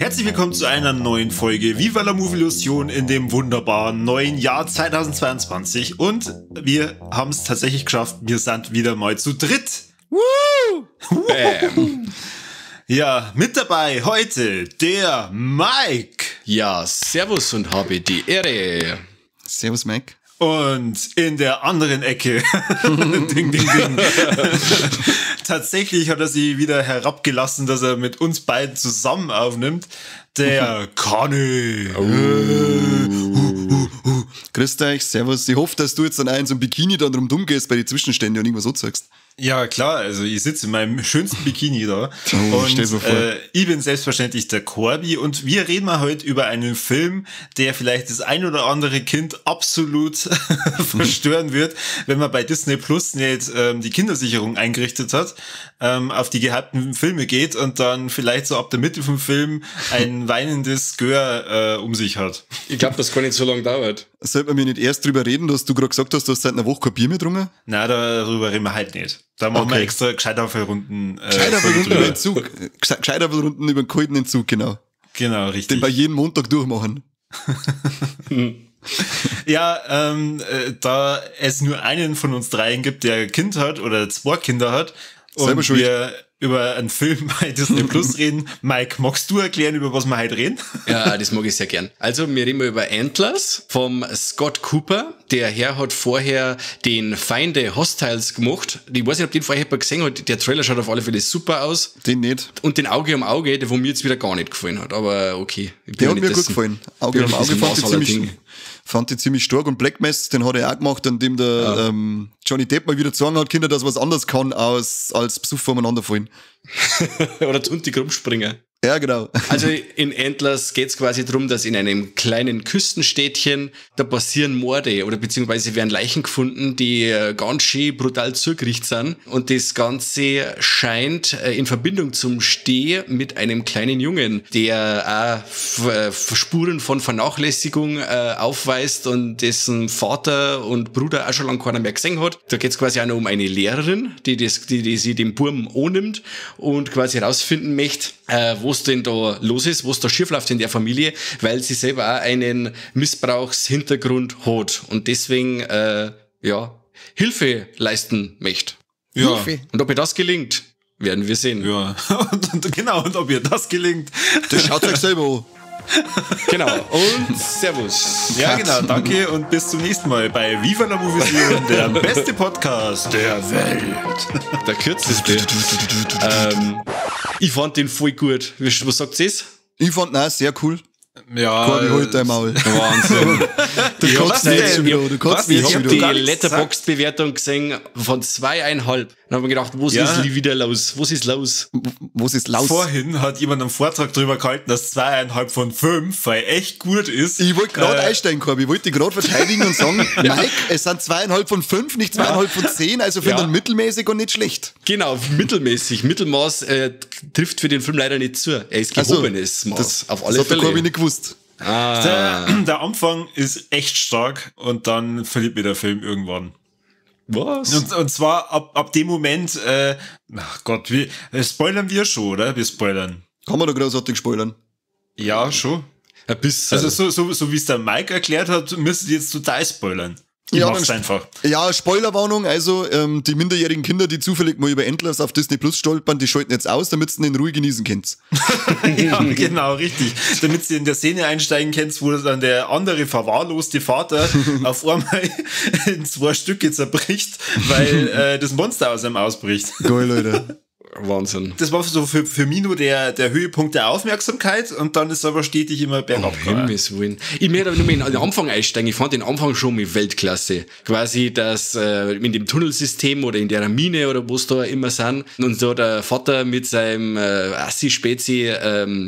Herzlich willkommen zu einer neuen Folge Viva la Movilusion in dem wunderbaren neuen Jahr 2022. Und wir haben es tatsächlich geschafft, wir sind wieder mal zu dritt. Woo! Bam. Ja, mit dabei heute der Mike. Ja, servus und habe die Ehre. Servus, Mike. Und in der anderen Ecke, ding, ding, ding. Tatsächlich hat er sie wieder herabgelassen, dass er mit uns beiden zusammen aufnimmt. Der Conny. Oh. Grüß dich, servus. Ich hoffe, dass du jetzt dann auch in so einem Bikini dann rum gehst bei den Zwischenständen und irgendwas so zeigst. Ja, klar, also ich sitze in meinem schönsten Bikini da. Oh, und stell mir vor. Ich bin selbstverständlich der Corby und wir reden mal heute über einen Film, der vielleicht das ein oder andere Kind absolut verstören wird, wenn man bei Disney Plus nicht die Kindersicherung eingerichtet hat, auf die gehypten Filme geht und dann vielleicht so ab der Mitte vom Film ein weinendes Gör um sich hat. Ich glaube, das gar nicht so lange dauert. Sollte man mir nicht erst drüber reden, dass du gerade gesagt hast, du hast seit einer Woche kein Bier mehr getrunken? Nein, darüber reden wir halt nicht. Da machen wir extra Gescheiterrunden. Gescheiterrunden über den Zug. Gescheiterrunden über den kalten Entzug, genau. Genau, richtig. Den bei jedem Montag durchmachen. Ja, da es nur einen von uns dreien gibt, der Kind hat oder zwei Kinder hat und wir über einen Film bei Disney Plus reden. Mike, magst du erklären, über was wir heute reden? Ja, das mag ich sehr gern. Also, wir reden über Antlers vom Scott Cooper. Der Herr hat vorher den Feinde Hostiles gemacht. Ich weiß nicht, ob den vorher jemand gesehen hat. Der Trailer schaut auf alle Fälle super aus. Den nicht. Und den Auge um Auge, der wo mir jetzt wieder gar nicht gefallen hat. Aber okay. Der hat mir gut gefallen. Auge um Auge fand ich ziemlich stark. Und Black Mass, den hat er auch gemacht, an dem der Johnny Depp mal wieder gezogen hat, Kinder, dass was anders kann, als Besuch voneinander fallen. Oder tuntig rumspringen. Ja, genau. Also in Antlers geht's quasi darum, dass in einem kleinen Küstenstädtchen, da passieren Morde oder beziehungsweise werden Leichen gefunden, die ganz schön brutal zugerichtet sind. Und das Ganze scheint in Verbindung zum Steh mit einem kleinen Jungen, der auch Spuren von Vernachlässigung aufweist und dessen Vater und Bruder auch schon lange keiner mehr gesehen hat. Da geht's quasi auch noch um eine Lehrerin, die sie dem Burm annimmt und quasi rausfinden möchte, was denn da los ist, was da schief läuft in der Familie, weil sie selber auch einen Missbrauchshintergrund hat und deswegen Hilfe leisten möchte. Ja. Hilfe. Und ob ihr das gelingt, werden wir sehen. Ja, und genau, und ob ihr das gelingt. Das schaut euch selber an. Genau, und servus. Ja, genau, danke und bis zum nächsten Mal bei Viva la Movision, der beste Podcast der Welt. Der kürzeste. Ich fand den voll gut. Was sagt ihr? Ich fand ihn auch sehr cool. Ja. Corby, halt dein Maul. Wahnsinn. Du kannst nicht schon wieder. Du kannst nicht schon wieder. Ich habe die Letterboxd-Bewertung gesehen von 2,5. Dann habe ich mir gedacht, was ist wieder los? Was ist los? Was ist los? Vorhin hat jemand einen Vortrag darüber gehalten, dass 2,5 von 5 weil echt gut ist. Ich wollte gerade einsteigen, Corby. Ich wollte dich gerade verteidigen und sagen, Mike, es sind 2,5 von 5, nicht 2,5 von 10, also finde ich mittelmäßig und nicht schlecht. Genau, mittelmäßig. Mittelmaß trifft für den Film leider nicht zu. Er ist gehobenes Maß. Das, auf alle das Fälle. hat der Corby nicht gewusst. Ah. Der Anfang ist echt stark und dann verliert mir der Film irgendwann. Was? Und zwar ab dem Moment, ach Gott, spoilern wir schon, oder? Wir spoilern. Kann man da großartig spoilern? Ja, schon. Ein bisschen. Also so wie es der Mike erklärt hat, müsst ihr jetzt total spoilern. Ich Ja, mach's einfach. Ja, Spoilerwarnung, also die minderjährigen Kinder, die zufällig mal über Antlers auf Disney Plus stolpern, die schalten jetzt aus, damit sie ihn in Ruhe genießen könnt. Ja, genau, richtig. Damit sie in der Szene einsteigen könnt, wo dann der andere verwahrloste Vater auf einmal in 2 Stücke zerbricht, weil das Monster aus ihm ausbricht. Geil, Leute. Wahnsinn. Das war so für Mino der Höhepunkt der Aufmerksamkeit und dann ist aber stetig immer bergab. Um Himmels Willen. Ich möchte aber nur mal in den Anfang einsteigen. Ich fand den Anfang schon mal Weltklasse. Quasi, dass in dem Tunnelsystem oder in der Mine oder wo es da immer sind und so der Vater mit seinem Assi-Spezi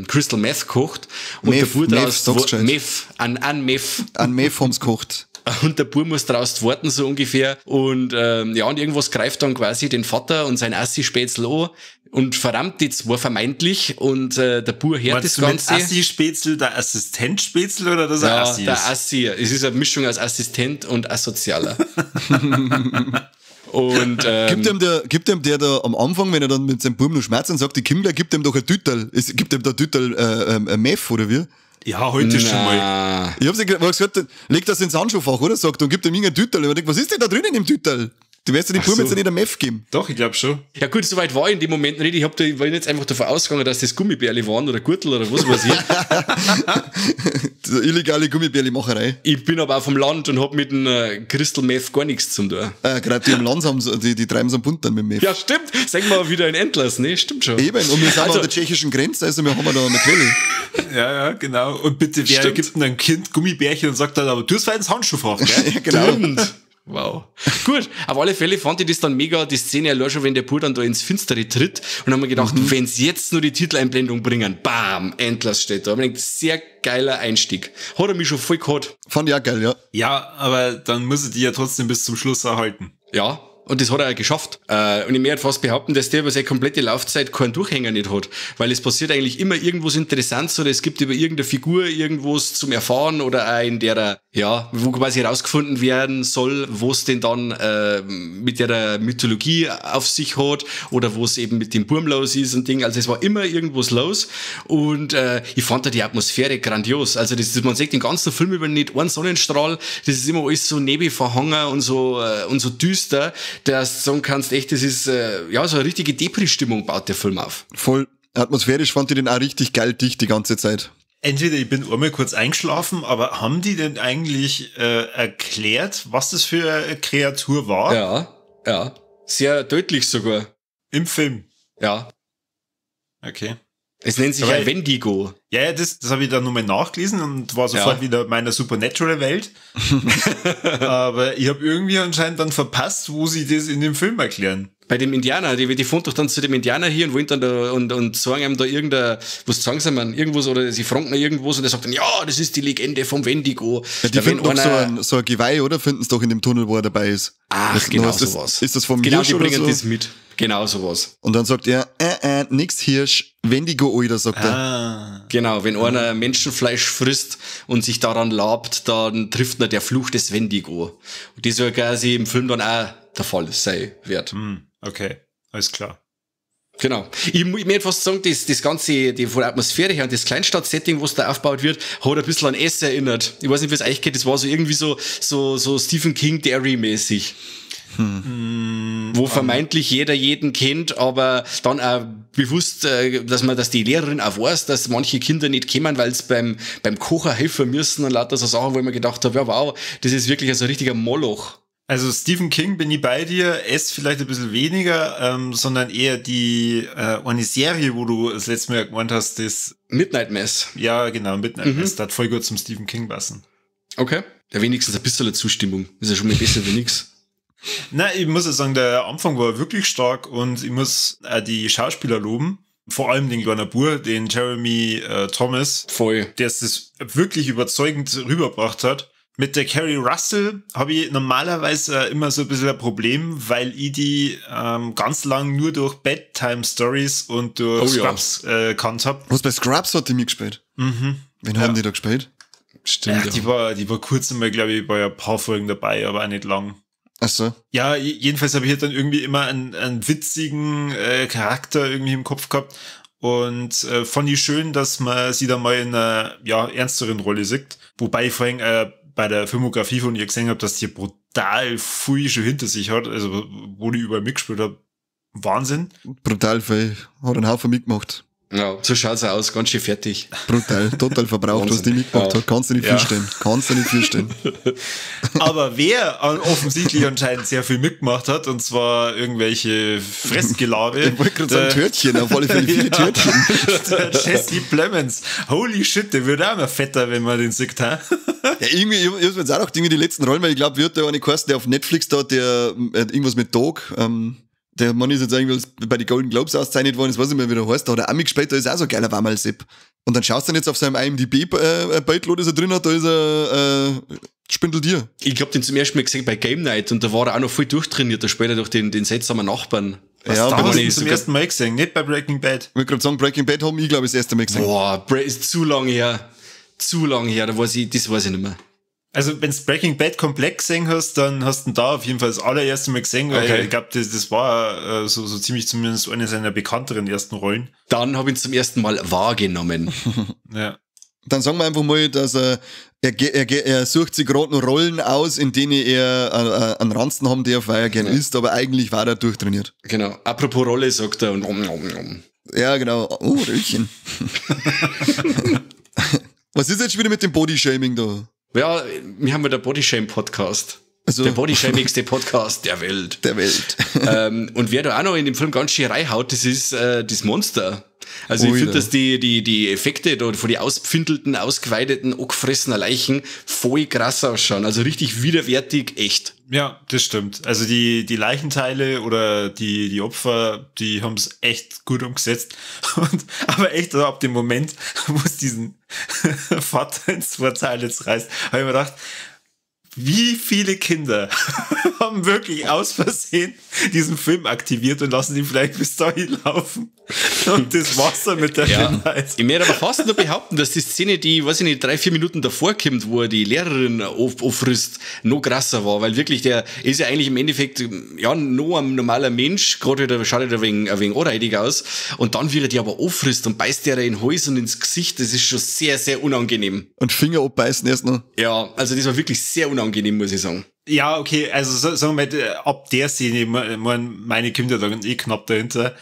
Crystal Meth kocht und Meth, der Bub Meth, draus Meth, an Meth. An Meth haben's gekocht. Und der Bub muss draußen warten, so ungefähr. Und ja, und irgendwas greift dann quasi den Vater und sein Assi-Spätzl an und verrammt die zwei vermeintlich. Und der Bub hört das Ganze. Assi-Spätzl, der Assistent-Spätzl oder das ja, Assi? Der Assi. Es ist eine Mischung aus Assistent und Asozialer. Und, gibt ihm der da am Anfang, wenn er dann mit seinem Buben noch schmerzt und sagt, die Kinder, gibt ihm doch ein Tüttel. Es gibt ihm da Tüttel Meth, oder wie? Ja, heute schon mal. Ich hab's ja gesagt, leg das ins Handschuhfach, oder? Sagt, und gibt ihm irgendein Tüttel. Und ich denk, was ist denn da drin in dem Tüttel? Du wirst ja den Buben jetzt nicht ein Meth geben. Doch, ich glaube schon. Ja gut, soweit war ich in dem Moment nicht. Ich bin jetzt einfach davon ausgegangen, dass das Gummibärli waren oder Gürtel oder was weiß ich. Diese illegale Gummibärli-Macherei. Ich bin aber auch vom Land und hab mit dem Crystal Meth gar nichts zu tun. Gerade die im Land haben, die treiben so einen Bund dann mit Meth. Ja, stimmt. Sagen wir wieder in Endlers, ne? Stimmt schon. Eben, und wir sind also, an der tschechischen Grenze, also wir haben da eine Quelle. Ja, ja, genau. Und bitte, wer gibt denn einem Kind Gummibärchen und sagt dann, aber du hast ins Handschuhfach, gell? Ja, genau. Stimmt. Wow. Gut, auf alle Fälle fand ich das dann mega, die Szene allein schon, wenn der Bub dann da ins Finstere tritt und haben wir gedacht, wenn sie jetzt nur die Titeleinblendung bringen, bam, Antlers steht da. Ich gedacht, sehr geiler Einstieg. Hat er mich schon voll gehabt. Fand ich auch geil, ja. Ja, aber dann muss er die ja trotzdem bis zum Schluss erhalten. Ja. Und das hat er ja geschafft. Und ich möchte fast behaupten, dass der über seine komplette Laufzeit keinen Durchhänger nicht hat. Weil es passiert eigentlich immer irgendwas Interessantes oder es gibt über irgendeine Figur irgendwas zum Erfahren oder auch in der, ja, wo quasi rausgefunden werden soll, wo es denn dann mit der Mythologie auf sich hat oder wo es eben mit dem Burm los ist und Ding. Also es war immer irgendwas los. Und ich fand da die Atmosphäre grandios. Also das, man sieht den ganzen Film über nicht einen Sonnenstrahl. Das ist immer alles so nebelverhangen und so düster, dass du sagen kannst, echt, das ist ja so eine richtige Depri-Stimmung baut der Film auf. Voll atmosphärisch fand ich den auch richtig geil dicht die ganze Zeit. Entweder ich bin einmal kurz eingeschlafen, aber haben die denn eigentlich erklärt, was das für eine Kreatur war? Ja, ja. Sehr deutlich sogar. Im Film? Ja. Okay. Es nennt sich ja Wendigo. Ja, ja, das habe ich dann nochmal nachgelesen und war sofort wieder in meiner Supernatural-Welt. Aber ich habe irgendwie anscheinend dann verpasst, wo sie das in dem Film erklären. Bei dem Indianer, die fahren doch dann zu dem Indianer hier und wollen dann da und sagen ihm da irgendein, was sagen sie man, irgendwas, oder sie fragen irgendwas und der sagt dann, ja, das ist die Legende vom Wendigo. Ja, die finden doch so ein Geweih, oder? Finden es doch in dem Tunnel, wo er dabei ist. Ach, das, genau sowas. Ist das vom genau, Hirsch die bringen oder so? Das mit. Genau sowas. Und dann sagt er, nix Hirsch, Wendigo, Alter, sagt er. Ah. Genau, wenn einer Menschenfleisch frisst und sich daran labt, dann trifft ihn der Fluch des Wendigo. Und das soll quasi im Film dann auch der Fall sein wird. Okay, alles klar. Genau. Ich möchte fast sagen, das Ganze, die von der Atmosphäre her und das Kleinstadt-Setting, was da aufgebaut wird, hat ein bisschen an S erinnert. Ich weiß nicht, wie es euch geht, das war so irgendwie so Stephen King Derry-mäßig. Wo vermeintlich jeder jeden kennt, aber dann auch bewusst, dass die Lehrerin auch weiß, dass manche Kinder nicht kommen, weil sie beim Kochen helfen müssen und lauter so Sachen, wo ich mir gedacht habe, ja wow, das ist wirklich so ein richtiger Moloch. Also Stephen King bin ich bei dir, S vielleicht ein bisschen weniger, sondern eher die eine Serie, wo du das letzte Mal gemeint hast, das Midnight Mass. Ja, genau, Midnight Mass. Das hat voll gut zum Stephen King passen. Okay. Ja, wenigstens ein bisschen Zustimmung. Ist ja schon mal besser wie nix. Na, ich muss ja sagen, der Anfang war wirklich stark und ich muss auch die Schauspieler loben. Vor allem den kleinen Bur, den Jeremy Thomas. Voll. Der es wirklich überzeugend rübergebracht hat. Mit der Keri Russell habe ich normalerweise immer so ein bisschen ein Problem, weil ich die ganz lang nur durch Bedtime Stories und durch Scrubs gekannt habe. Was, bei Scrubs hat die mitgespielt? Mhm. Wen haben die da gespielt? Stimmt. Ja, die war kurz einmal, glaube ich, bei ein paar Folgen dabei, aber auch nicht lang. Ach so. Ja, jedenfalls habe ich halt dann irgendwie immer einen witzigen Charakter irgendwie im Kopf gehabt. Und fand ich schön, dass man sie dann mal in einer ernsteren Rolle sieht. Wobei ich vorhin bei der Filmografie von ihr gesehen habe, dass die brutal viel schon hinter sich hat, also wo die überall mitgespielt hat. Wahnsinn. Brutal viel. Hat einen Haufen mitgemacht. Ja, so schaut's aus, ganz schön fertig. Brutal, total verbraucht, was die mitgemacht hat. Kannst du nicht vorstellen. Kannst du nicht vorstellen. Aber wer offensichtlich anscheinend sehr viel mitgemacht hat, und zwar irgendwelche Fressgelabe. Ich wollte gerade sagen, Törtchen, auf alle Fälle viele Törtchen. Der Jesse Plemons. Holy shit, der wird auch immer fetter, wenn man den sieht, hä? Ja, irgendwie, ich hab's mir jetzt auch gedacht, irgendwie die letzten Rollen, weil ich glaube, wird der eine geheißen, der auf Netflix da, der irgendwas mit Dog, der Mann ist jetzt irgendwie bei den Golden Globes ausgezeichnet worden, das weiß ich nicht mehr, wie der heißt, da hat er auch mitgespielt, da ist auch so ein geiler Wammerl-Sepp. Und dann schaust du dann jetzt auf seinem IMDb-Beutel, das er drin hat, da ist er Spindel dir. Ich hab den zum ersten Mal gesehen bei Game Night und da war er auch noch voll durchtrainiert. Da spielt er doch den seltsamen Nachbarn. Was, ja, da hast du zum ersten Mal gesehen, nicht bei Breaking Bad. Ich wollte gerade sagen, Breaking Bad haben ich, glaube ich, das erste Mal gesehen. Boah, ist zu lange her. Zu lange her, da weiß ich, das weiß ich nicht mehr. Also, wenn du Breaking Bad komplett gesehen hast, dann hast du ihn da auf jeden Fall das allererste Mal gesehen, weil okay. Ich glaube, das war so ziemlich zumindest eine seiner bekannteren ersten Rollen. Dann habe ich ihn zum ersten Mal wahrgenommen. Ja. Dann sagen wir einfach mal, dass er sucht sich gerade noch Rollen aus, in denen er einen Ranzen haben darf, weil er gern isst, aber eigentlich war er durchtrainiert. Genau. Apropos Rolle, sagt er und om, om, om. Ja, genau. Oh, Röllchen. Was ist jetzt schon wieder mit dem Bodyshaming da? Ja, wir haben ja der Bodyshame-Podcast. Also, der bodyshamigste Podcast der Welt. Der Welt. Und wer da auch noch in dem Film ganz schön reinhaut, das ist das Monster. Also ich finde, dass die Effekte da von die auspfindelten, ausgeweideten, angefressenen Leichen voll krass ausschauen. Also richtig widerwärtig, echt. Ja, das stimmt. Also die Leichenteile oder die Opfer, die haben es echt gut umgesetzt. Und, aber echt, also ab dem Moment, wo es diesen Vater ins zwei Teile reißt, habe ich mir gedacht, wie viele Kinder haben wirklich aus Versehen diesen Film aktiviert und lassen ihn vielleicht bis dahin laufen? Und das Wasser mit der Kindheit. Ich möchte aber fast nur behaupten, dass die Szene, die, weiß ich nicht, 3-4 Minuten davor kommt, wo er die Lehrerin auffrisst, noch krasser war, weil wirklich der ist ja eigentlich im Endeffekt ja noch ein normaler Mensch, gerade wieder, schaut er ein wenig anreidig aus, und dann wird er die aber auffrisst und beißt der in den Hals und ins Gesicht, das ist schon sehr, sehr unangenehm. Und Finger abbeißen erst noch. Ja, also das war wirklich sehr unangenehm, muss ich sagen. Ja, okay, also sagen wir mal, ab der Szene, meine Kinder da eh knapp dahinter.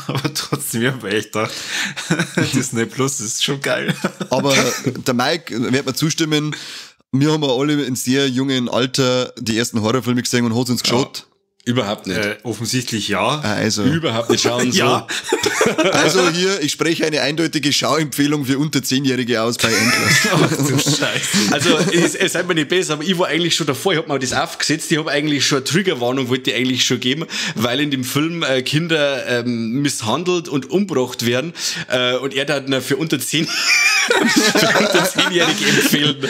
Aber trotzdem, ich habe echt gedacht, Disney Plus ist schon geil. Aber der Mike wird mir zustimmen, wir haben ja alle in sehr jungen Alter die ersten Horrorfilme gesehen und hat uns geschaut. Ja. Überhaupt nicht. Offensichtlich ja. Also. Überhaupt nicht schauen. So. Ja. Also hier, ich spreche eine eindeutige Schauempfehlung für unter 10-Jährige aus bei Endless. Ach du Scheiße. Also es seid mir nicht besser, aber ich war eigentlich schon davor, ich hab mir das aufgesetzt, ich habe eigentlich schon eine Triggerwarnung, wollte ich eigentlich schon geben, weil in dem Film Kinder misshandelt und umgebracht werden und er hat für unter 10 für unter 10-Jährige empfehlen.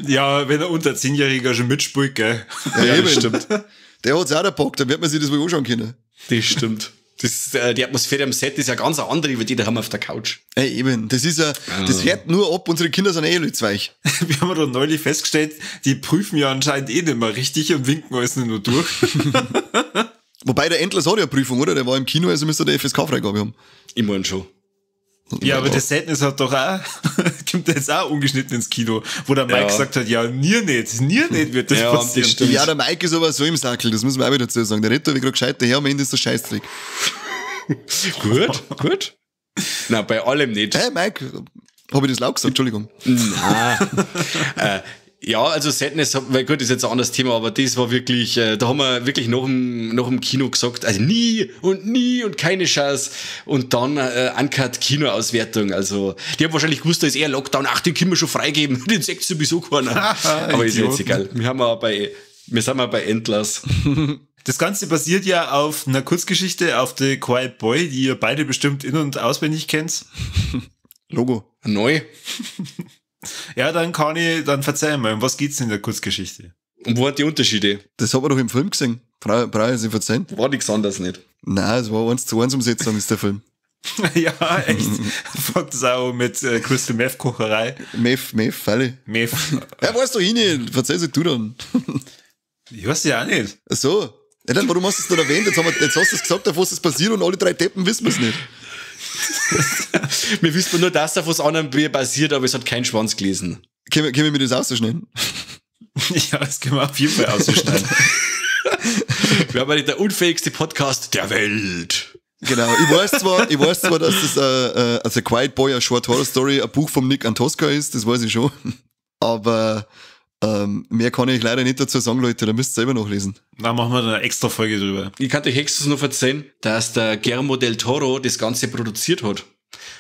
Ja, wenn er unter 10-Jähriger schon mitspielt, gell? Ja, eben. Stimmt. Der hat's auch gepackt, da wird man sich das wohl anschauen können. Das stimmt. Das, die Atmosphäre am Set ist ja ganz eine andere, wie die da haben auf der Couch. Ey, eben. Das ist ja, das hört nur ab, unsere Kinder sind eh alle weich. Wir haben ja doch neulich festgestellt, die prüfen ja anscheinend eh nicht mehr richtig und winken alles nur durch. Wobei der Endless hat ja eine Prüfung, oder? Der war im Kino, also müsste der FSK-Freigabe haben. Ich meine schon. Ja, aber das Sadness hat doch auch, kommt jetzt auch ungeschnitten ins Kino, wo der Mike gesagt hat, ja, nie nicht wird das passieren. Das stimmt. Ja, der Mike ist aber so im Sackel, das muss man auch wieder dazu sagen. Der redet da wie gerade gescheit daher, am Ende ist der Scheißdreck. Gut, gut. Na, bei allem nicht. Hey, Mike, hab ich das laut gesagt? Entschuldigung. Nein. Ja, also Sadness, weil gut, ist jetzt ein anderes Thema, aber das war wirklich, da haben wir wirklich noch im Kino gesagt, also nie und nie und keine Chance. Und dann Uncut Kinoauswertung, also die haben wahrscheinlich gewusst, da ist eher Lockdown, ach, den können wir schon freigeben, den sagt sowieso keiner. Aber ist jetzt egal, wir sind mal bei Endless. Das Ganze basiert ja auf einer Kurzgeschichte, auf The Quiet Boy, die ihr beide bestimmt in- und auswendig kennt. Logo. Neu. Ja, dann dann verzeih mal, um was geht's denn in der Kurzgeschichte? Und wo sind die Unterschiede? Das hat man doch im Film gesehen. Brauche ich nicht verzeihen. War nichts anderes nicht. Nein, es war 1:1 Umsetzung, ist der Film. Ja, echt. Fuck das auch mit Crystal Meth Kocherei. Meth, Falle. Meth. Ja, weißt du eh nicht. Verzeih's du dann. Ich weiß ja auch nicht. Ach so. Ja, dann, warum hast du es dann erwähnt? Jetzt hast du es gesagt, auf was es passiert und alle drei Deppen wissen wir es nicht. Wir wissen nur, dass auf was anderem basiert, aber es hat kein Schwanz gelesen. Können wir mir das ausschneiden? Ja, das können wir auf jeden Fall ausschneiden. Wir haben ja der unfähigste Podcast der Welt. Genau, ich weiß zwar, dass das also Quiet Boy, a Short Horror Story, ein Buch vom Nick Antosca ist, das weiß ich schon. Aber mehr kann ich leider nicht dazu sagen, Leute, da müsst ihr selber nachlesen. Da machen wir dann eine extra Folge drüber. Ich kann euch höchstens nur verzeihen, dass der Guillermo del Toro das Ganze produziert hat.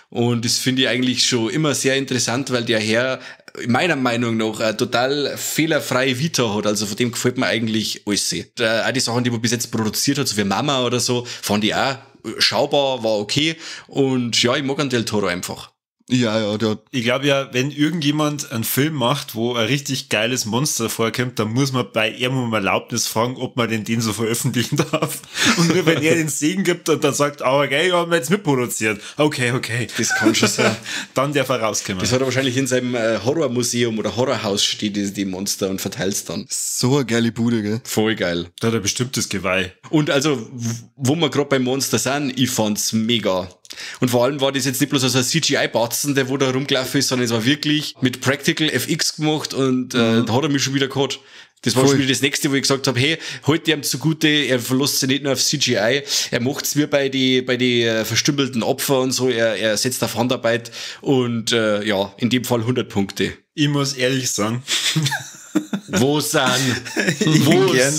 Und das finde ich eigentlich schon immer sehr interessant, weil der Herr meiner Meinung nach eine total fehlerfreie Vita hat. Also von dem gefällt mir eigentlich alles. Auch die Sachen, die man bis jetzt produziert hat, so wie Mama oder so, fand ich auch schaubar, war okay. Und ja, ich mag einen del Toro einfach. Ja, der. Ich glaube ja, wenn irgendjemand einen Film macht, wo ein richtig geiles Monster vorkommt, dann muss man bei ihm um Erlaubnis fragen, ob man den so veröffentlichen darf. Und nur wenn er den Segen gibt und dann sagt, oh, okay, haben wir jetzt mitproduziert. Okay. Das kann schon sein. Dann darf er rauskommen. Das hat er wahrscheinlich in seinem Horrormuseum oder Horrorhaus steht, die Monster und verteilt's dann. So eine geile Bude, gell? Voll geil. Da hat er bestimmt das Geweih. Und also, wo wir gerade beim Monster sind, ich fand's mega. Und vor allem war das jetzt nicht bloß so ein CGI-Batzen, der wo da rumgelaufen ist, sondern es war wirklich mit Practical FX gemacht und da hat er mich schon wieder gehabt. Das war schon wieder das nächste, wo ich gesagt habe, hey, halt ihm zugute, er verlässt sich nicht nur auf CGI, er macht's wie bei die verstümmelten Opfer und so, er setzt auf Handarbeit und ja, in dem Fall 100 Punkte. Ich muss ehrlich sagen. Wo sind? Wo gern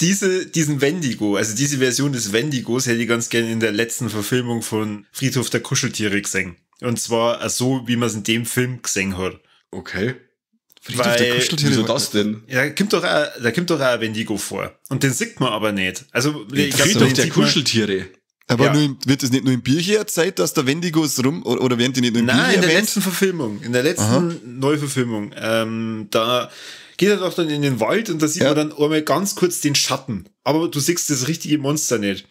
diesen Wendigo, also diese Version des Wendigos hätte ich ganz gerne in der letzten Verfilmung von Friedhof der Kuscheltiere gesehen. Und zwar so, wie man es in dem Film gesehen hat. Okay. Friedhof der Kuscheltiere. Wieso das denn? Ja, da kommt doch auch ein Wendigo vor. Und den sieht man aber nicht. Also, ich glaub, Friedhof der Kuscheltiere. Aber ja. Wird das nicht nur im Bierchen erzählt, dass der Wendigos rum, oder werden die nicht nur im Bierchen Nein, in der erwähnt? letzten Verfilmung, in der letzten Neuverfilmung, da geht er doch dann in den Wald und da sieht man dann einmal ganz kurz den Schatten. Aber du siehst das richtige Monster nicht.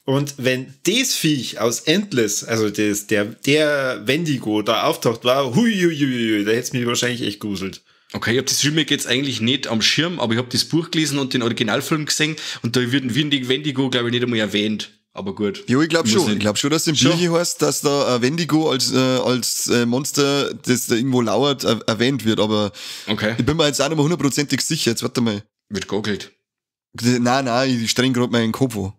Und wenn das Viech aus Endless, also das, der Wendigo da auftaucht, war, hui, hui, hui, da hätte es mich wahrscheinlich echt gruselt. Okay, ich hab das Remake jetzt eigentlich nicht am Schirm, aber ich hab das Buch gelesen und den Originalfilm gesehen und da wird ein Wendigo, glaube ich, nicht einmal erwähnt. Aber gut. Jo, ich glaube schon. Ich glaube schon, dass es im Bierchen heißt, dass da Wendigo als Monster, das da irgendwo lauert, erwähnt wird. Aber okay. Ich bin mir jetzt auch nicht mehr hundertprozentig sicher. Jetzt warte mal. Wird googelt. Nein, ich streng gerade meinen Kopf an.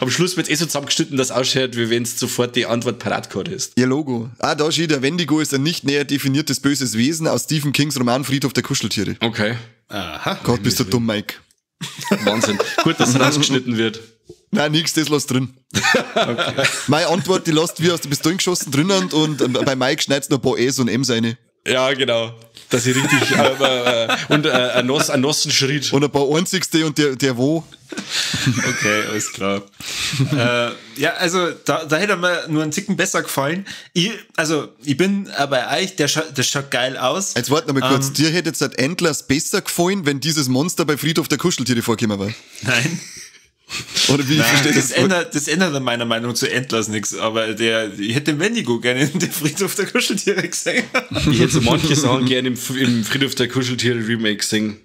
Am Schluss wird es eh so zusammengeschnitten, dass ausschaut, wie wenn es sofort die Antwort parat gehabt ist. Ihr Logo. Ah, da steht, der Wendigo ist ein nicht näher definiertes böses Wesen aus Stephen Kings Roman Friedhof der Kuscheltiere. Okay. Aha. Gott, bist du dumm, Mike. Wahnsinn. Gut, dass rausgeschnitten wird. Nein, nix, das lässt drin. Okay. Meine Antwort, die lässt wie aus der Pistole geschossen drinnen und bei Mike schneidest noch ein paar S und M's rein. Ja, genau. Dass ich richtig und einen nassen Schritt. Und ein paar einzigste und der wo. Okay, alles klar. Ja, also da hätte mir nur einen Ticken besser gefallen. Ich bin bei euch, der schaut geil aus. Jetzt warte noch mal kurz. Dir hätte jetzt halt Antlers besser gefallen, wenn dieses Monster bei Friedhof der Kuscheltiere vorgekommen war. Nein. Oder wie ich verstehe das? Das ändert an meiner Meinung zu Antlers nichts, aber ich hätte den Wendigo gerne in der Friedhof der Kuscheltiere gesehen. Ich hätte so manche Sachen gerne im Friedhof der Kuscheltiere Remake gesehen.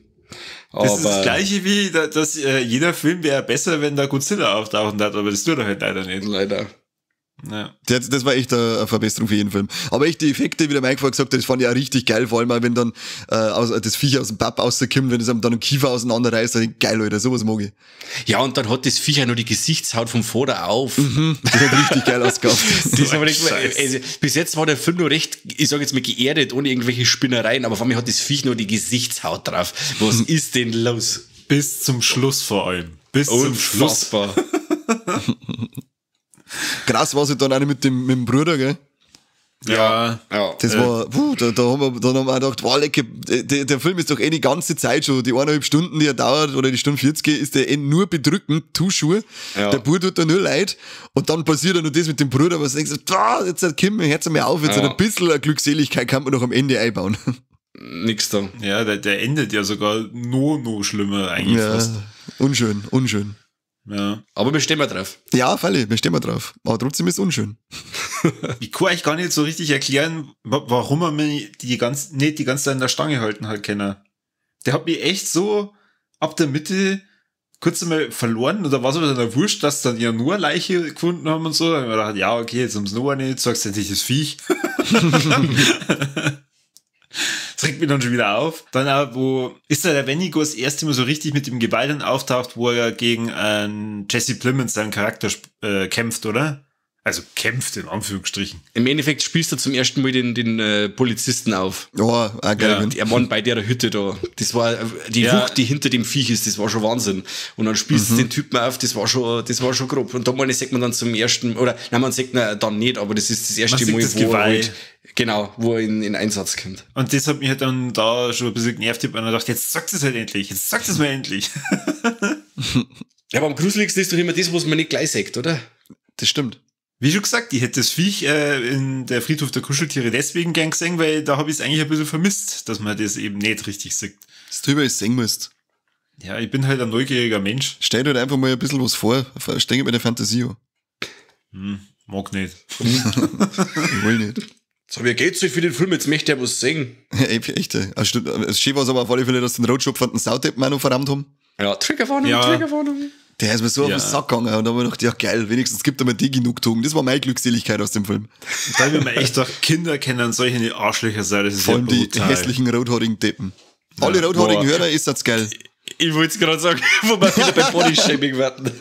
Das ist das Gleiche wie, dass jeder Film wäre besser, wenn da Godzilla auftauchen hat, aber das tut er halt leider nicht. Leider. Ja. Das war echt eine Verbesserung für jeden Film. Aber echt die Effekte, wie der Mike vorher gesagt hat, das fand ich auch richtig geil, vor allem auch, wenn dann das Viech aus dem Papp rauskommt, wenn es einem dann einen Kiefer auseinanderreißt, dann geil, Alter, sowas mag ich. Ja, und dann hat das Viech ja noch die Gesichtshaut vom Vater auf. Mhm, das hat richtig geil ausgehabt. Das aber nicht, also, bis jetzt war der Film noch recht, ich sag jetzt mal geerdet, ohne irgendwelche Spinnereien, aber vor allem hat das Viech noch die Gesichtshaut drauf. Was ist denn los? Bis zum Schluss vor allem. Bis zum Schluss. Krass war sie dann auch mit dem Bruder, gell? Ja. Ja. Das war, da haben wir dann haben wir auch gedacht, wow, lecker, der Film ist doch eh die ganze Zeit schon, die 1,5 Stunden, die er dauert, oder die Stunde 40, ist der eh nur bedrückend, Tuschuhe. Ja. Der Bruder tut da nur leid. Und dann passiert ja nur das mit dem Bruder, was du denkst, ah, jetzt komm, hört's mal auf, jetzt ein bisschen eine Glückseligkeit kann man noch am Ende einbauen. Nix da. Ja, der endet ja sogar noch schlimmer eigentlich ja, fast. Unschön. Ja. Aber wir stehen mal drauf. Ja, freilich, wir stehen mal drauf. Aber trotzdem ist es unschön. Ich kann euch gar nicht so richtig erklären, warum er mich die ganze Zeit in der Stange halten hat können. Der hat mich echt so ab der Mitte kurz einmal verloren und da war es aber dann wurscht, dass dann ja nur Leiche gefunden haben und so. Da hab ich mir gedacht, ja, okay, jetzt haben sie nur eine, sagst du endlich das Viech. Das regt mich dann schon wieder auf. Dann auch, wo ist da der Wendigo das erste Mal so richtig mit dem Geweih dann auftaucht, wo er gegen Jesse Plemons seinen Charakter kämpft, oder? Also kämpft in Anführungsstrichen. Im Endeffekt spielst du zum ersten Mal den Polizisten auf. Ja, auch geil. Ja, der Mann bei der Hütte da. Das war die Wucht, die hinter dem Viech ist, das war schon Wahnsinn. Und dann spielst du den Typen auf, das war schon grob. Und da meine, sagt man dann zum ersten, oder nein, man sagt dann nicht, aber das ist das erste Mal, wo er halt, genau, wo er in Einsatz kommt. Und das hat mich halt dann da schon ein bisschen genervt. Ich hab mir gedacht, jetzt sagt es halt endlich, jetzt sagt es mal endlich. Ja, aber am gruseligsten ist doch immer das, was man nicht gleich sagt, oder? Das stimmt. Wie schon gesagt, ich hätte das Viech in der Friedhof der Kuscheltiere deswegen gern gesehen, weil da habe ich es eigentlich ein bisschen vermisst, dass man das eben nicht richtig sieht. Dass du überall sehen musst. Ja, ich bin halt ein neugieriger Mensch. Stell dir halt einfach mal ein bisschen was vor, stell mir der Fantasie an. Mag nicht. Ich will nicht. So, wie geht's euch für den Film? Jetzt möchte ich ja was sehen. Echt. Schön war es aber auf alle Fälle, dass den Rotschopf und den Saudeppen auch noch verrammt haben. Ja, Triggerwarnung, ja. Triggerwarnung. Der ist mir so auf den Sack gegangen und da habe ich gedacht, ja geil, wenigstens gibt er mir die Genugtuung. Das war meine Glückseligkeit aus dem Film. Da habe ich mir echt gedacht, Kinder können solche Arschlöcher sein. Das ist vor allem ja die hässlichen rothaarigen Deppen. Ja. Alle rothaarigen Hörer ist das geil. Ich wollte es gerade sagen, wo wir wieder bei Bodyshaming werden.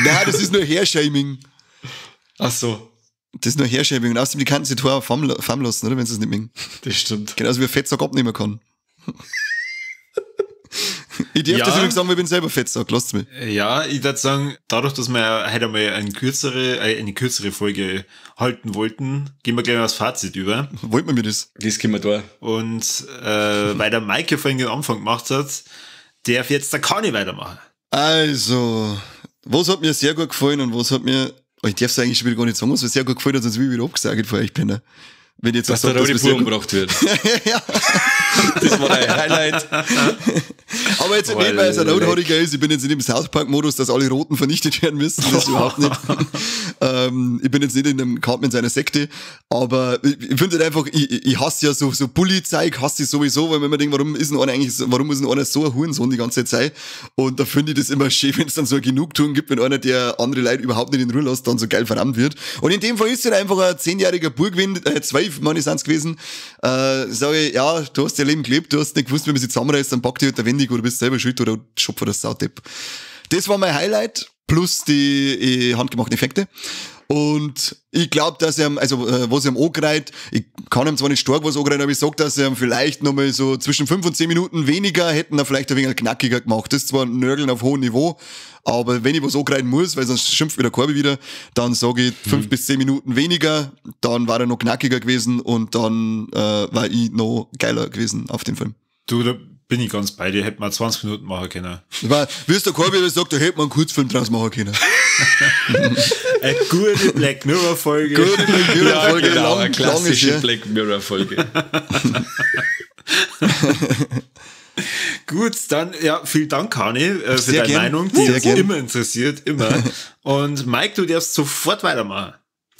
Nein, das ist nur Hairshaming. Ach so. Das ist nur Hairshaming. Und außerdem, die kannten sich teuer fahren lassen, oder? Wenn sie es nicht mögen. Das stimmt. Genauso wie Fettsack abnehmen kann. Ich darf das übrigens sagen, ich bin selber Fettsack, lasst mich. Ja, ich würde sagen, dadurch, dass wir ja heute einmal eine kürzere Folge halten wollten, gehen wir gleich mal das Fazit über. Wollten wir mir das? Das können wir da. Und weil der Maike vorhin den Anfang gemacht hat, darf jetzt der Kani weitermachen. Also, was hat mir sehr gut gefallen und was hat mir, ich darf es eigentlich schon wieder gar nicht sagen, was mir sehr gut gefallen hat, sonst will ich wieder abgesagt vor euch, Penner. Wenn ich jetzt dass sag, der rote Bub umgebracht wird. Ja. Das war dein Highlight. Aber jetzt nicht, weil es ein Rothaariger ist. Ich bin jetzt nicht im South Park-Modus, dass alle Roten vernichtet werden müssen. Das überhaupt nicht. Ich bin jetzt nicht in einem Cartman seiner Sekte. Aber ich finde halt einfach, ich hasse ja so Bully-Zeug, hasse ich sowieso, weil man immer denkt, warum ist denn einer eigentlich, warum muss denn einer so ein Hurensohn die ganze Zeit sein? Und da finde ich das immer schön, wenn es dann so eine Genugtuung gibt, wenn einer, der andere Leute überhaupt nicht in Ruhe lässt, dann so geil verrammt wird. Und in dem Fall ist es halt einfach ein 10-jähriger Bub gewesen, 12 Mann sind es gewesen, sage ich, ja, du hast dein Leben gelebt, du hast nicht gewusst, wie man sich zusammenreißt, dann packt dich halt der Wendig oder bist selber schuld oder Schopfer das Saudepp. Das war mein Highlight, plus die handgemachten Effekte. Und ich glaube, dass er, also was er ihm angereiht, ich kann ihm zwar nicht stark was angereiht, aber ich sag, dass er ihm vielleicht nochmal so zwischen 5 und 10 Minuten weniger hätten er vielleicht ein wenig knackiger gemacht. Das ist zwar ein Nörgeln auf hohem Niveau, aber wenn ich was angereihen muss, weil sonst schimpft wieder Corby wieder, dann sage ich 5 bis 10 Minuten weniger, dann war er noch knackiger gewesen und dann war ich noch geiler gewesen auf dem Film. Du, da bin ich ganz bei dir, hätte man 20 Minuten machen können. Wie es der Corby sagt, da hätte man einen Kurzfilm draus machen können. Eine gute Black Mirror Folge. Gute Black Mirror Folge, ja, genau, eine klassische Black Mirror Folge. Gut, dann ja, vielen Dank, Kani, für deine gern. Meinung, die uns immer interessiert, immer. Und Mike, du darfst sofort weitermachen.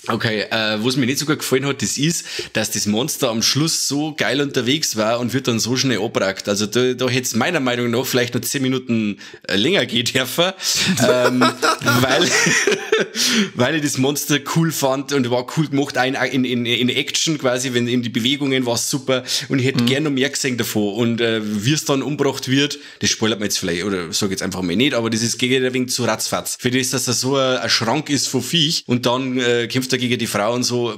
Okay, was mir nicht so gut gefallen hat, das ist, dass das Monster am Schluss so geil unterwegs war und wird dann so schnell abgerackt. Also da hätte es meiner Meinung nach vielleicht noch 10 Minuten länger gehen dürfen, weil ich das Monster cool fand und war cool gemacht, in Action quasi, wenn in die Bewegungen war es super und ich hätte gern noch mehr gesehen davon. Und wie es dann umgebracht wird, das spoilert man jetzt vielleicht, oder sag jetzt einfach mal nicht, aber das ist gegen ein wenig zu ratzfatz. Für das, dass er so ein Schrank ist von Viech und dann kämpft er gegen die Frau und so,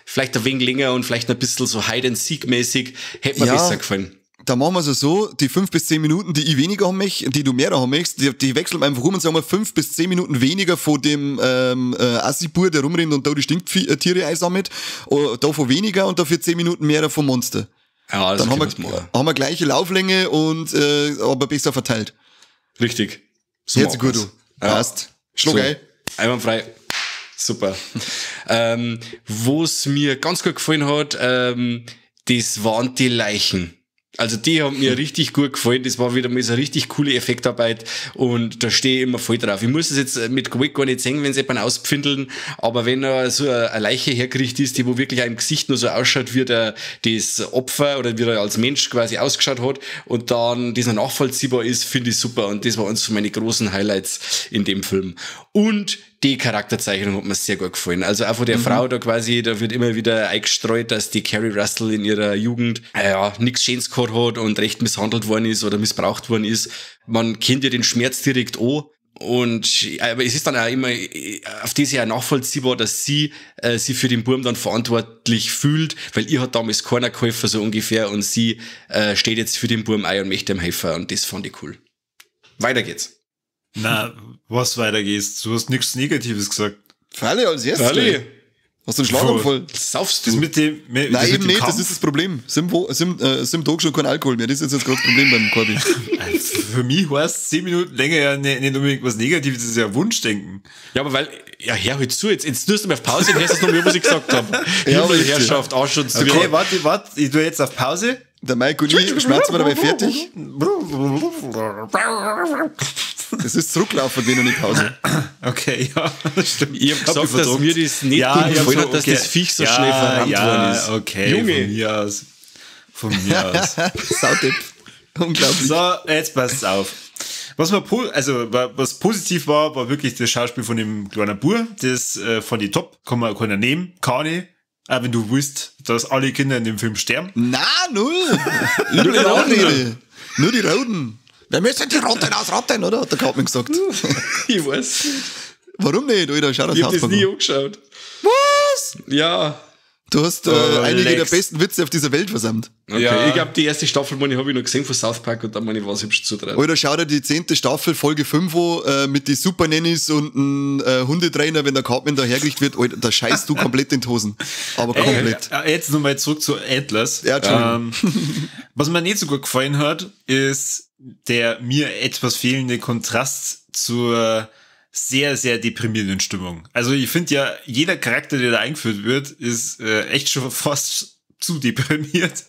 vielleicht ein wenig länger und vielleicht ein bisschen so Hide-and-Seek-mäßig, hätte mir besser gefallen. Da machen wir es so, die 5 bis 10 Minuten, die ich weniger haben möchte, die du mehr haben möchtest, die wechseln wir einfach rum und sagen wir 5 bis 10 Minuten weniger von dem Assi-Bur, der rumrennt und da die Stinktiere einsammelt, davon weniger und dafür 10 Minuten mehr vom Monster. Ja, das dann haben wir gleiche Lauflänge und aber besser verteilt. Richtig. So jetzt gut, du. Passt. Schlag ein. Einwandfrei. Super. Was mir ganz gut gefallen hat, das waren die Leichen. Also die haben mir richtig gut gefallen. Das war wieder mal so eine richtig coole Effektarbeit und da stehe ich immer voll drauf. Ich muss es jetzt mit Gewalt gar nicht sehen, wenn sie jemanden auspfindeln, aber wenn da so eine Leiche hergerichtet ist, die wo wirklich auch im Gesicht nur so ausschaut, wie der das Opfer oder wie er als Mensch quasi ausgeschaut hat und dann das noch nachvollziehbar ist, finde ich super und das war eins von meinen großen Highlights in dem Film. Und die Charakterzeichnung hat mir sehr gut gefallen. Also auch von der Frau da quasi, da wird immer wieder eingestreut, dass die Keri Russell in ihrer Jugend nichts Schönes gehabt hat und recht misshandelt worden ist oder missbraucht worden ist. Man kennt ja den Schmerz direkt an. Und aber es ist dann auch immer auf das ja nachvollziehbar, dass sie sich für den Burm dann verantwortlich fühlt, weil ihr hat damals keiner geholfen, so ungefähr, und sie steht jetzt für den Burm ein und möchte ihm helfen und das fand ich cool. Weiter geht's. Na, was weiter geht's? Du hast nichts Negatives gesagt. Fally als erstes. Fally. Hast du einen Schlaganfall? Saufst du? Das mit dem, mit, Nein, das eben mit dem nicht, Kampf? das ist das Problem. 7 Tage schon kein Alkohol mehr. Das ist jetzt gerade das Problem beim Corby. Für mich heißt 10 Minuten länger ja nicht unbedingt was Negatives, das ist ja Wunschdenken. Ja, aber weil, ja, hör halt zu, jetzt tust du mir auf Pause und hörst das noch mehr, was ich gesagt habe. Ja, aber Herrschaft, auch schon zu. Okay, warte, ich tue jetzt auf Pause. Der Mike und ich schmerzen wir dabei fertig. Das ist zurücklaufen, wenn noch nicht Pause. Okay, ja, das stimmt. Ich hab gesagt, dass mir das nicht ja, gut gefallen hat, dass okay. das Viech so schnell verrammt worden ist. Okay, Junge. Von mir aus. Saudepp. Unglaublich. So, jetzt passt's auf. Was was positiv war, war wirklich das Schauspiel von dem kleinen Bub, das von die Top, kann man keiner nehmen, keine. Auch wenn du willst, dass alle Kinder in dem Film sterben. Na, null! Nur die Roten. Nur die Roten. Wir müssen die Rotten ausrotten, oder? Hat der Cartman gesagt. Ich weiß. Warum nicht, Alter? Schau das Ich hab das Haus nie angeschaut. Was? Ja. Du hast einige Lex. der besten Witze auf dieser Welt versammelt. Okay, Ja. ich glaube, die erste Staffel meine, habe ich noch gesehen von South Park und dann meine ich, was hübsch zudreht. Alter, schau dir die 10. Staffel, Folge 5 an, mit die Super Nannies und ein Hundetrainer, wenn der Cartman da hergerichtet wird, Alter, da scheißt du komplett in die Hosen. Aber komplett. Jetzt nochmal zurück zu Antlers. Ja, Entschuldigung. Was mir nicht so gut gefallen hat, ist der mir etwas fehlende Kontrast zur sehr, sehr deprimierenden Stimmung. Also ich finde ja, jeder Charakter, der da eingeführt wird, ist echt schon fast zu deprimiert.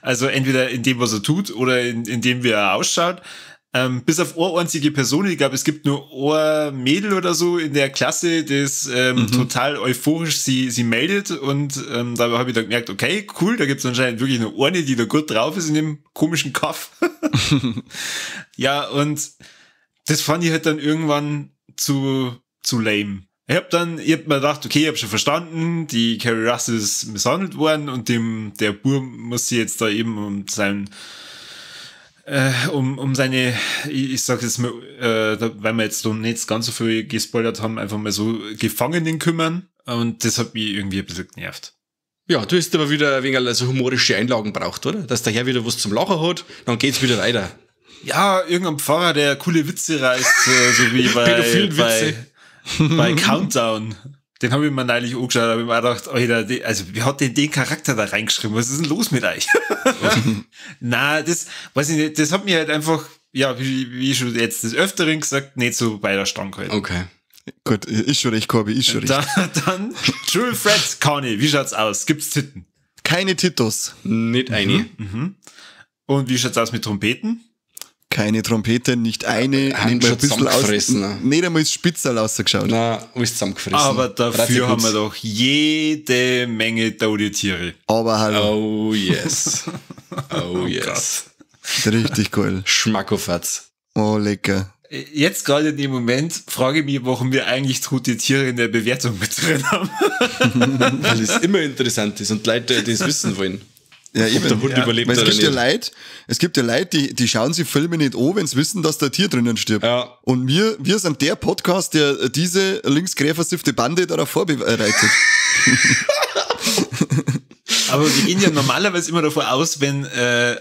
Also entweder in dem, was er tut, oder in dem, wie er ausschaut. Bis auf eine einzige Person, ich glaube, es gibt nur ein Mädel oder so in der Klasse, das total euphorisch sie meldet und da habe ich dann gemerkt, okay, cool, da gibt es anscheinend wirklich nur eine, die da gut drauf ist in dem komischen Kaff. Ja, und das fand ich halt dann irgendwann zu lame. Ich hab mir gedacht, okay, ich hab schon verstanden, die Keri Russell ist misshandelt worden und der Bub muss sie jetzt da eben um seinen um seine, ich sag jetzt mal, weil wir jetzt noch nicht ganz so viel gespoilert haben, einfach mal so Gefangenen kümmern. Und das hat mich irgendwie ein bisschen genervt. Ja, du hast aber wieder ein wenig so humorische Einlagen braucht, oder? Dass der Herr wieder was zum Lachen hat, dann geht's wieder weiter. Ja, irgendein Pfarrer, der coole Witze reißt, so wie Pädophilen-Witze. bei Countdown. Den habe ich mir neulich angeschaut, da habe ich mir auch gedacht, Alter, also wer hat denn den Charakter da reingeschrieben? Was ist denn los mit euch? Na, das, weiß ich nicht, das hat mir halt einfach, ja, wie schon jetzt des Öfteren gesagt, nicht so bei der Stange gehalten. Okay. Gut, ist schon recht, Corby, ist schon recht. Dann, True Fred, Kani, wie schaut's aus? Gibt's Titten? Keine Titos. Nicht eine. Mhm. Und wie schaut's aus mit Trompeten? Keine Trompete, nicht eine, nicht mal ein bisschen aus, nicht einmal das Spitzel rausgeschaut. Nein, alles zusammengefressen. Aber dafür haben wir doch jede Menge tote Tiere. Aber hallo. Oh yes. Oh yes. Richtig cool. Schmackofatz. Oh, lecker. Jetzt gerade in dem Moment frage ich mich, warum wir eigentlich tote Tiere in der Bewertung mit drin haben. Weil es immer interessant ist und Leute, die es wissen wollen. Ja, eben. Ob der Hund überlebt Weil es oder gibt nicht. Ja es gibt ja Leute, die schauen sich Filme nicht an, wenn sie wissen, dass da ein Tier drinnen stirbt. Ja. Und wir sind der Podcast, der diese linksgräfersiffte Bande darauf vorbereitet. Aber wir gehen ja normalerweise immer davon aus, wenn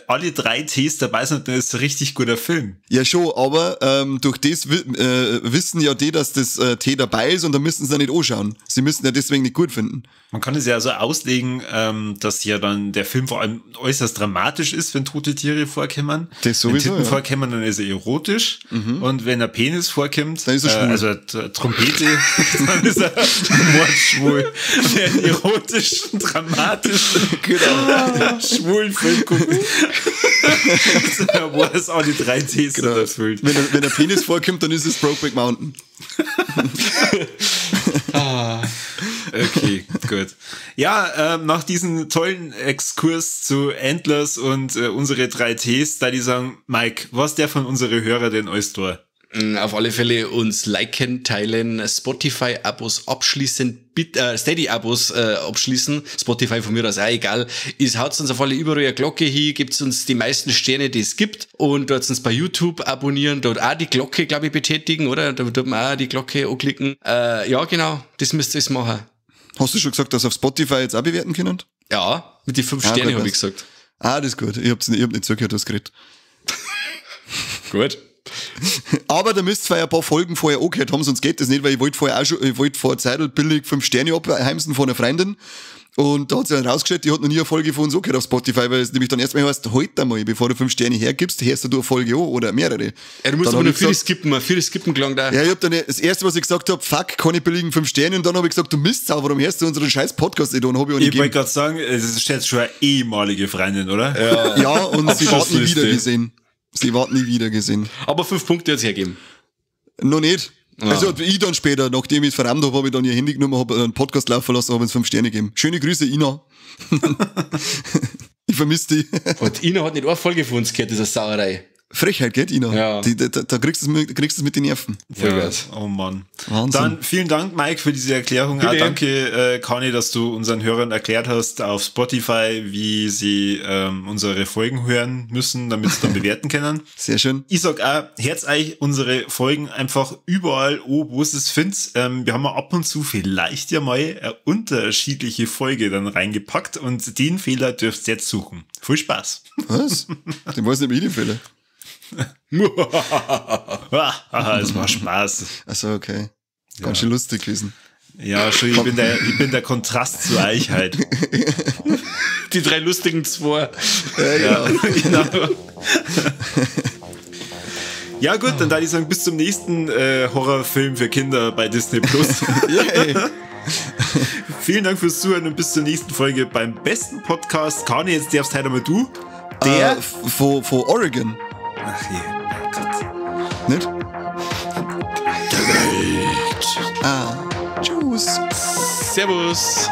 alle drei Ts dabei sind, dann ist es ein richtig guter Film. Ja schon, aber durch das wissen ja die, dass das T dabei ist und dann müssen sie ja nicht anschauen. Sie müssen ja deswegen nicht gut finden. Man kann es ja so auslegen, dass ja dann der Film vor allem äußerst dramatisch ist, wenn tote Tiere vorkommen. Das sowieso, wenn Titten ja. vorkommen, dann ist er erotisch. Mhm. Und wenn ein Penis vorkommt, dann ist er schwul. Also eine Trompete, dann ist er mordschwul. Wenn erotischen, dramatischen, genau. schwulen Film guckt, wo es auch die drei Ts genau. erfüllt. Wenn der Penis vorkommt, dann ist es Brokeback Mountain. Okay, gut. Ja, nach diesem tollen Exkurs zu Antlers und unsere drei Ts, da die sagen, Mike, was der von unsere Hörer denn alles da? Auf alle Fälle uns liken, teilen, Spotify-Abos abschließen, Steady-Abos abschließen, Spotify von mir aus auch egal. Es haut uns auf alle überall eine Glocke hin, gibt uns die meisten Sterne, die es gibt, und dort uns bei YouTube abonnieren, dort auch die Glocke, glaube ich, betätigen, oder? Da tut man auch die Glocke anklicken. Ja, genau, das müsst ihr jetzt machen. Hast du schon gesagt, dass auf Spotify jetzt auch bewerten können? Ja, mit den 5 Sternen habe ich gesagt. Ah, das ist gut. Ich hab nicht zugehört, du hast geredet. Gut. Aber da müsst ihr ein paar Folgen vorher angehört haben, sonst geht das nicht, weil ich wollte vorher auch schon, ich wollte vor Zeit billig 5 Sterne abheimsen von einer Freundin. Und da hat sie dann rausgestellt, die hat noch nie eine Folge von uns angehört auf Spotify, weil es nämlich dann erstmal heißt, halt einmal, bevor du 5 Sterne hergibst, hörst du eine Folge an oder mehrere. Ja, du musst aber nur viele skippen, gelangt da. Ja, ich hab dann das erste, was ich gesagt hab, fuck, keine billigen 5 Sterne, und dann hab ich gesagt, du Mistsau, warum hörst du unseren scheiß Podcast nicht an? Hab ich auch nicht. Ich wollte gerade sagen, es ist jetzt schon eine ehemalige Freundin, oder? Ja, ja, und sie war nie wieder gesehen. Sie war nie wieder gesehen. Aber 5 Punkte hat's hergegeben. Noch nicht. Ja. Also ich dann später, nachdem ich es verrammt habe, habe ich dann ihr Handy genommen, habe einen Podcast laufen lassen, habe uns 5 Sterne gegeben. Schöne Grüße, Ina. Ich vermisse die. Und Ina hat nicht eine Folge von uns gehört, das ist eine Sauerei. Frechheit, gell, Ina? Ja. Da kriegst du es mit den Nerven. Ja, oh Mann. Wahnsinn. Dann vielen Dank, Mike, für diese Erklärung. Auch danke, Kani, dass du unseren Hörern erklärt hast auf Spotify, wie sie unsere Folgen hören müssen, damit sie dann bewerten können. Sehr schön. Ich sag auch, hört euch unsere Folgen einfach überall an, wo es findet. Wir haben ab und zu vielleicht ja mal eine unterschiedliche Folge dann reingepackt und den Fehler dürft ihr jetzt suchen. Viel Spaß. Was? Den weiß nicht mehr, den Fehler. Es war Spaß. Achso, okay. Ganz schön lustig gewesen. Ja, schon, ich bin der Kontrast zu euch halt. Die 3 lustigen 2. Ja, genau. Ja gut, dann würde ich sagen, bis zum nächsten Horrorfilm für Kinder bei Disney Plus. Vielen Dank fürs Zuhören und bis zur nächsten Folge beim besten Podcast. Kani, jetzt darfst heute einmal du. Der von Oregon. Ach je, oh Gott. Nicht? Der Welt. Ah, tschüss. Servus.